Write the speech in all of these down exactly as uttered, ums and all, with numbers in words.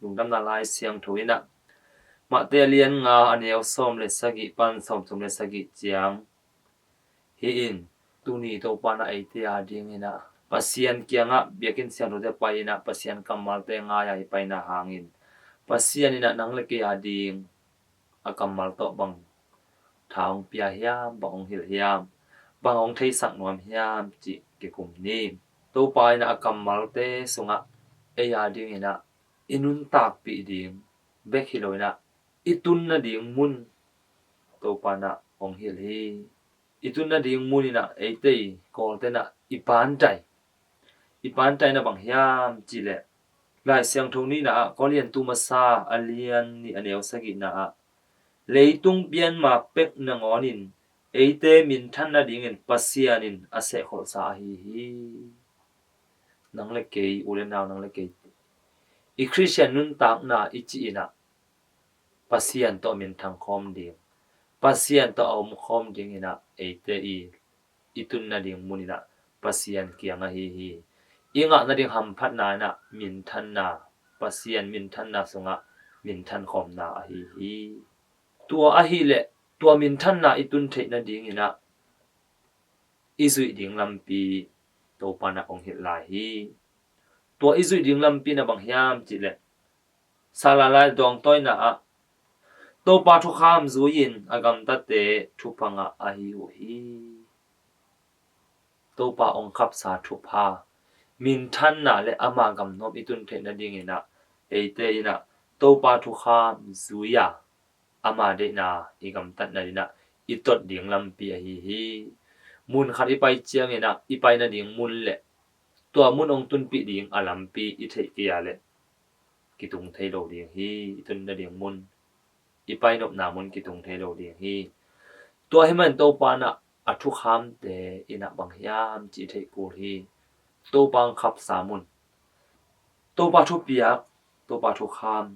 Lungdamna Lai Siangtho in ah Mate a lian nga a neu sawm le sagih pan sawm thum le sagih ciang hi in, tuni Topa in ah eite a dingin ah Pasian kiangah biakinn siangthote pai in ah Pasian kammalte ngai a i paina hangin Pasian in ah nang le kei a ding a kammal tawh bang tha hong pia hiam, bang hong hilh hiam, bang hong theisak nuam hiam cih kikum ni. Topa in ah a kammalte sungah ei a dingin ah i nuntakpih ding bek hi lo in ah i tun nading mun Topa in ah hong hilh hi. I tun nading mun in ah eite i Kawlte in ah i pantai, i pantaina bang hiam cih leh Lai Siangtho nihna ah Korin tu masa a lian nih a neu sagihna ah leitung pianma pek nangawnin eite minthan nadingin Pasian in a sehkholhsa ahi hi. Nang le kei, u le nau, nang le kei i Khristian nuntakna i cih in ah Pasian tawh minthang khawm ding, Pasian tawh a om khawm dingin ah eite i i tun nading mun in ah Pasian kiang ahi hi. I ngah nading hamphatna in ah minthanna, Pasian minthanna sungah minthan khawmna ahi hi. Tua ahih leh tua minthanna i tun theih nadingin ah i zuih ding lampi Topa in ah hong hilh lai hi. Tua i zuih ding lampi in ah bang hiam cih leh Salalai dawngtawina ah Topa thukham zui-in a gamtate thupha ngah ahi uh hi. Topa hong khapsa thupha, minthanna le ama gamnuam i tun theih nadingin ah eite in ah Topa thukham zui-a ama deihna i gamtat nadingin ah i tot ding lampi ahi hi. Mun khat i pai ciangin ah i pai nading mun le tua mun hong tunpih ding a lampi i theih kei a leh kitung thei lo ding hi. I tun nading mun, i painopna mun kitung thei lo ding hi. Tua hi man Topa in ah a thukhamte in ah bang hiam cih i theih kul hi. Topa hong khapsa mun, Topa thupiak, Topa thukhamte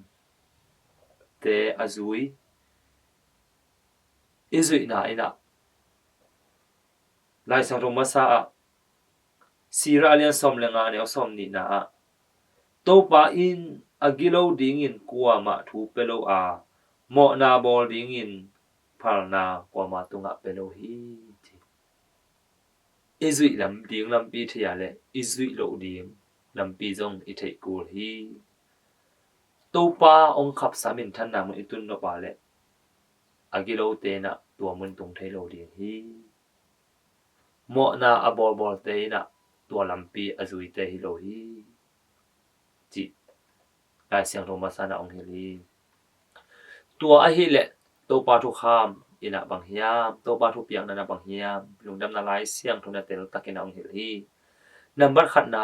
a zui i zuihna in ah Lai Siangtho masa ah Sirah a lian sawm le nga a neu sawm nihna ah Topa in a gilo dingin kuamah thu pia lo a, mawhna bawl dingin phalna kuamah tungah pia lo hi, ci. I zuih lam ding lampi thei a leh i zuih loh ding lampi zong i theih kul hi. Topa hong khapsa minthanna mun i tun nop a leh a gilote in ah tua mun tung thei lo ding hi. Mawhna a bawlbawlte in ah tua lampi a zuite hi lo hi, cih Lai Siangtho masa in ah hong hilh hi. Tua ahih leh Topa thukham in ah bang hiam, Topa thupiakna in ah bang hiam, lungdamna Lai Siangtho in ah teltakin ah hong hilh hi. Nambat khatna,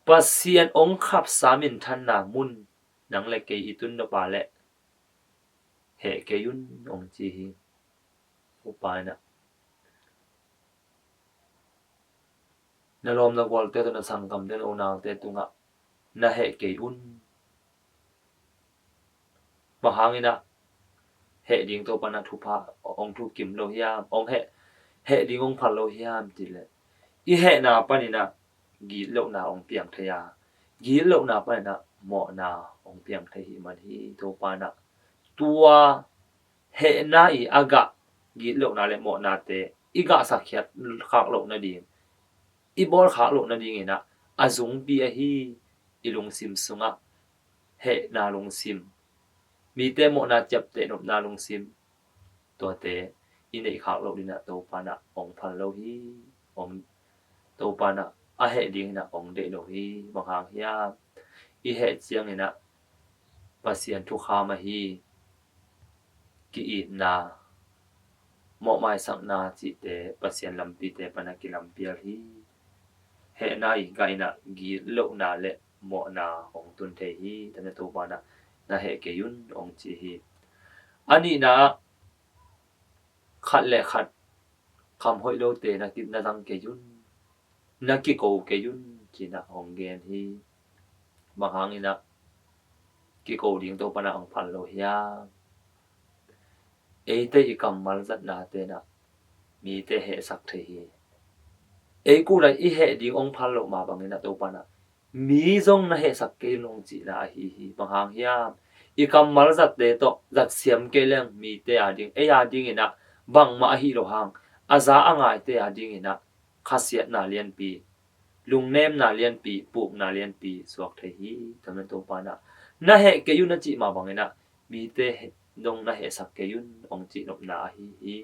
Pasian hong khapsa minthanna mun nang le kei i tun nop a leh heh kei un, hong ci hi. Topa in ah na lawm na gualte tawh, na sanggamte, na unaute tungah na heh kei un. Bang hangin ah heh ding Topa in ah thupha hong thukim lo hiam, hong heh, heh ding hong phal lo hiam cih leh i hehna panin ah gitlohna hong piang thei a, gitlohna panin ah mawhna hong piang thei hi man hi. Topa in ah tua hehna i a gah gitlohna le mawhnate i gah sakhiat khak loh nading, i bawl khak loh nadingin ah a zungpi ahi i lungsim sungah hehna lungsim, mite mawhna ciapteh nopna lungsim, tuate i neih khak loh dingin ah Topa in ah hong phal lo hi. Hong, Topa in ah a heh dingin ah hong deih lo hi. Bang hang hiam, i heh ciangin ah Pasian thukham ahi ki-itna, mawhmaisakna cihte Pasian lampite pan ah kilampial hi. Hehna i gah in ah gitlohna le mawhna hong tun thei hi. Tua in ah Topa in ah na heh kei un, hong ci hi. A nihna ah khat le khat kham hoih lote na ki, na zang kei un, na kiko kei un, ci-in ah hong gen hi. Bang hangin ah kiko ding Topa in ah hong phal lo hiam? Eite i kammal zatnate in ah mite hehsak thei hi. Ei kul ah i heh ding hong phal loh mah bangin ah Topa in ah Mi zong na hehsak kei un hong cihna ahi hi. Bang hang hiam? I kammal zatte tawh zat siam kei leng mite a ding, ei a dingin ah bangmah ahi lo hang, a za a ngaite a dingin ah khasiatna lianpi, lungnemna lianpi, pukna lianpi suak thei hi. Tua man Topa in ah na heh kei un na cih mah bangin ah mite zong na hehsak kei un hong cih nopna ahi hi.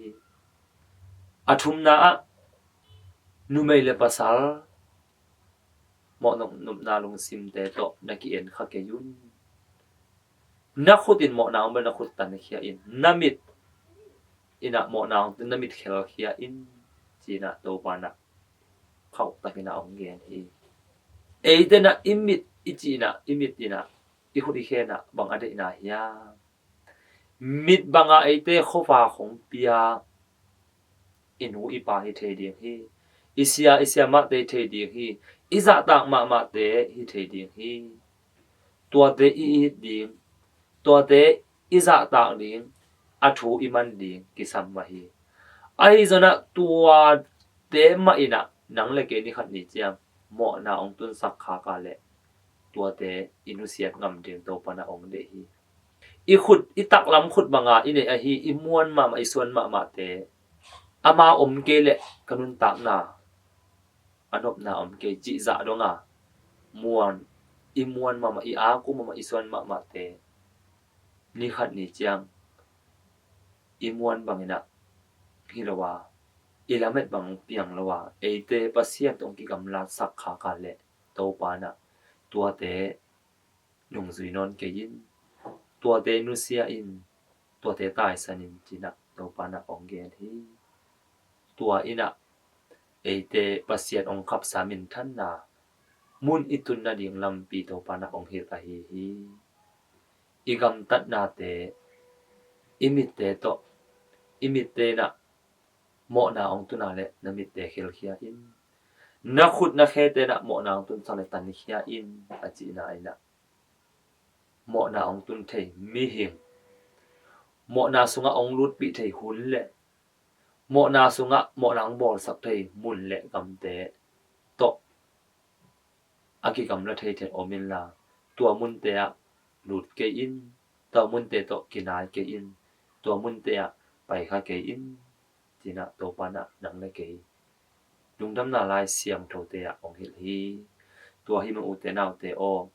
A thumna ah numei le pasal mawhnop nopna lungsimte tawh na ki-en kha kei un. Na khut in mawhna hong bel na khut tankhia in, na mit in ah mawhna hong tun na mit khelkhia in, ci-in ah Topa in ah khauhtakin ah hong gen hi. Eite in ah i mit i cih in ah, i mit in ah i khut i khe in ah bang a deihna hiam? Mit banga eite khuavak hong pia i nu i pa hi thei ding hi. I sia i siamahte hi thei ding hi. I zahtak mahmahte hi thei ding hi. Tuate i it ding, tuate i zahtak ding, a thu i man ding kisam mah hi. Ahi zongin ah tuate mah in ah nang le kei ni khat ni ciang mawhna hong tunsak khak a leh tuate i nusiat ngam ding Topa in ah hong deih hi. I khut, i taklam khut banga i neih ahi, i muan mahmah, i suan mahmahte, ama om kei leh ka nuntakna a nopna om kei cih zah donga muan, i muan mahmah, i ak uh mahmah, i suan mahmahte ni khat ni ciang i muan bangin ah hi lo a, i lamet bang piang lo a, eite Pasian tawh hong kigamlatsak khak a leh Topa in ah tuate nungzui nawn kei in, tuate nusia in, tuate taisan in, ci-in ah Topa in ah hong gen hi. Tua in ah eite Pasian hong khapsa minthanna mun i tun nading lampi Topa in ah hong hilh ahi hi. I gamtatnate, i mitte tawh, i mitte in ah mawhna hong tun a leh na mitte khelkhia in. Na khut na khete in ah mawhna hong tunsak leh tankhia in, a cihna in ah mawhna hong tun thei mihing, mawhna sungah hong lutpih thei hun le mawhna sungah mawhna hong bawlsak thei mun le gamte tawh a kigamla thei thei om inla, tua munte ah lut kei in, tua munte tawh kinai kei in, tua munte ah paikha kei in, ci-in ah Topa in ah nang le kei lungdamna Lai Siangthote ah hong hilh hi. Tua hi mah ute naute aw,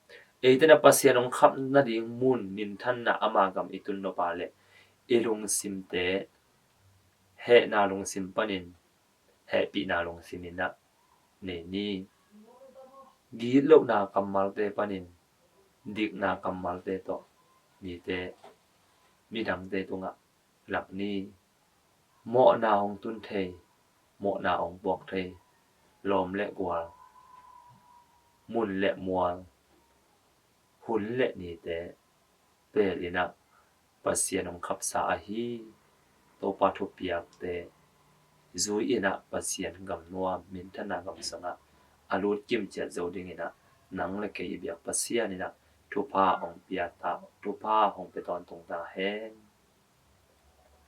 eite in ah Pasian hong khap nading mun minthanna ama gam i tun nop a leh i lungsimte hehna lungsim panin hehpihna lungsim in ah nei ni. Gitlohna kammalte panin dikna kammalte tawh mite, midangte tungah lak ni. Mawhna hong tun thei, mawhna hong puak thei lawm le gual, mun le mual, hun le nite pelin ah Pasian hong khapsa ahi Topa thupiakte zui in ah Pasian gam nuam minthanna gam sungah a lut kimciat zo dingin ah nang le kei i biak Pasian in ah thupha hong pia ta, thupha hong pia tawntung ta hen.